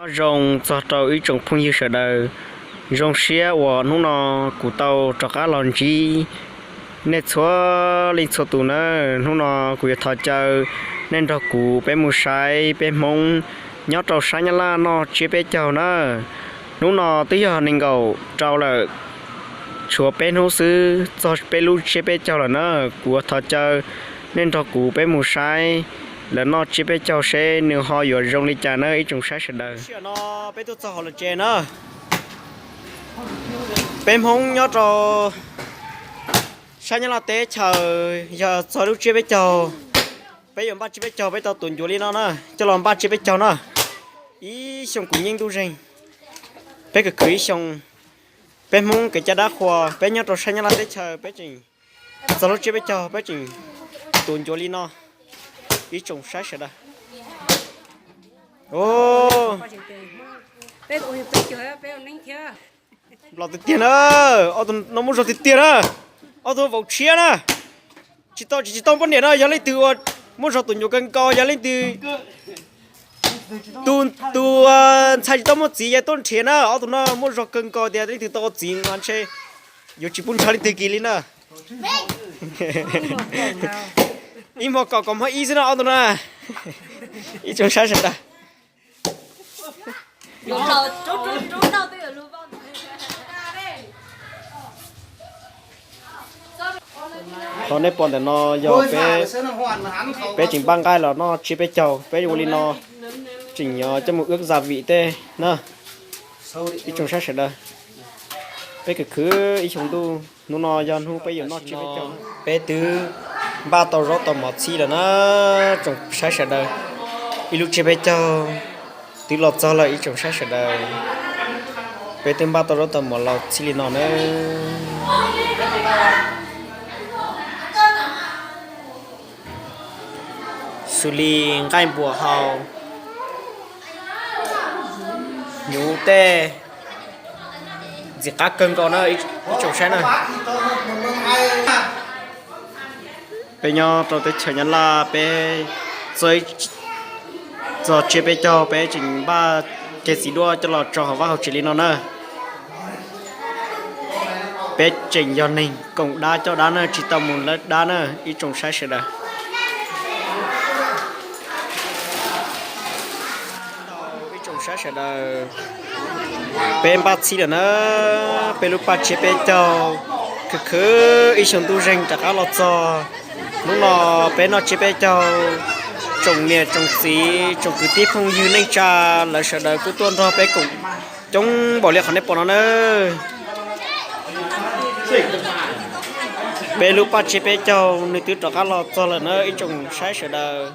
Nyob zoo txog rau ib tsoom phooj ywg sawv daws, zoo siab uas hnub no kuv tau rov qab los ntsib nej txhua leej txhua tus na. Hnub no kuv yuav thov caw nej nrog kuv peb mus saib peb Hmoob nyob rau sab Nyab Laj noj tsiab peb caug na. Hnub no twb yog nees nkaum rau lawm, tshuav peb hnub xwb txog peb lub tsiab peb caug lawm na. Kuv yuav thov caw nej nrog kuv peb mus saib lawv noj tsiab peb caug seb nws ho yuav zoo li cas na ib tsoom saib sawv daws. Tam sim no peb tuaj txog hauv lawv tsev na. Peb Hmoob nyob rau sab Nyab Laj teb chaws, yog txog lub tsiab peb caug, peb yuav npaj tsiab peb caug, peb tau tus ncuav li no na, coj los npaj tsiab peb caug na. Ib xyoo kuv nyeej ntuj zeeg, peb khwv khwv ib xyoo. Peb Hmoob kev cai dab qhuas, peb nyob rau sab Nyab Laj teb chaws, peb tseem txog lub tsiab peb caug, peb tseem tus ncuav li no. Ib tsoom saib sawv daws, los tiag tiag na. Ob tug no muaj zog tiag tiag na. Ob tug vauv tshiab na. Tsis tau, tsis tau poj niam no, yog leej twg uas muaj zog tus ncuav kawg nkaus, yog leej twg tus ntxhais tsis tau muaj txiv, yog tuaj nrhiav na. Ob tug no muaj zog kawg nkaus tias leej twg tau ua txiv mas ntshe yuav tsis pub nrog leej twg kiag li na. Ib hmo kaum, kaum hmo ib xwb no ob tug na. Ib tsoom saib sawv daws, qhov nej pom ntawm no yog peb, peb tseem npaj nqaij los noj tsiab peb caug, peb ua li no tseem yuav coj mus wb za vim tej na. Ib tsoom saib sawv daws, peb khwv khwv ib xyoo ntuj, hnub no yog hnub peb yuav noj tsiab peb caug. Peb twb npaj tau zaub tau mov txhij lawm na, tsoom saib sawv daws. Ib lub tsiab peb caug twb los txog lawm ib tsoom saib sawv daws. Peb twb npaj tau zaub tau mov los txhij li no na. Xws li nqaij npuas hau, hnyuv tej, ntxim qab kawg nkaus na ib tsoom saib na. Peb nyob rau teb chaws Nyab Laj, peb txog tsiab peb caug, peb tseem npaj kev txiv duaj coj los tso hauv vaj hauv tsev li no na. Peb tseem yog neeg koom dab coj dab na, tsis tau mus lawb dab na ib tsoom saib sawv daws. Ib tsoom saib sawv daws, peb npaj txhij lawm na, peb lub paj tsiab peb caug, khwv khwv ib xyoo ntuj zeeg rov qab los txog. Hnub no peb noj tsiab peb caug, tsoom niam tsoom txiv tsoom kwv tij phooj ywg neej tsa, lawv sawv daws kuj tuaj nrog peb koom coob npaum li qhov nej pom no na. Peb lub paj tsiab peb caug nws twb rov qab los txog lawm na ib tsoom saib sawv daws.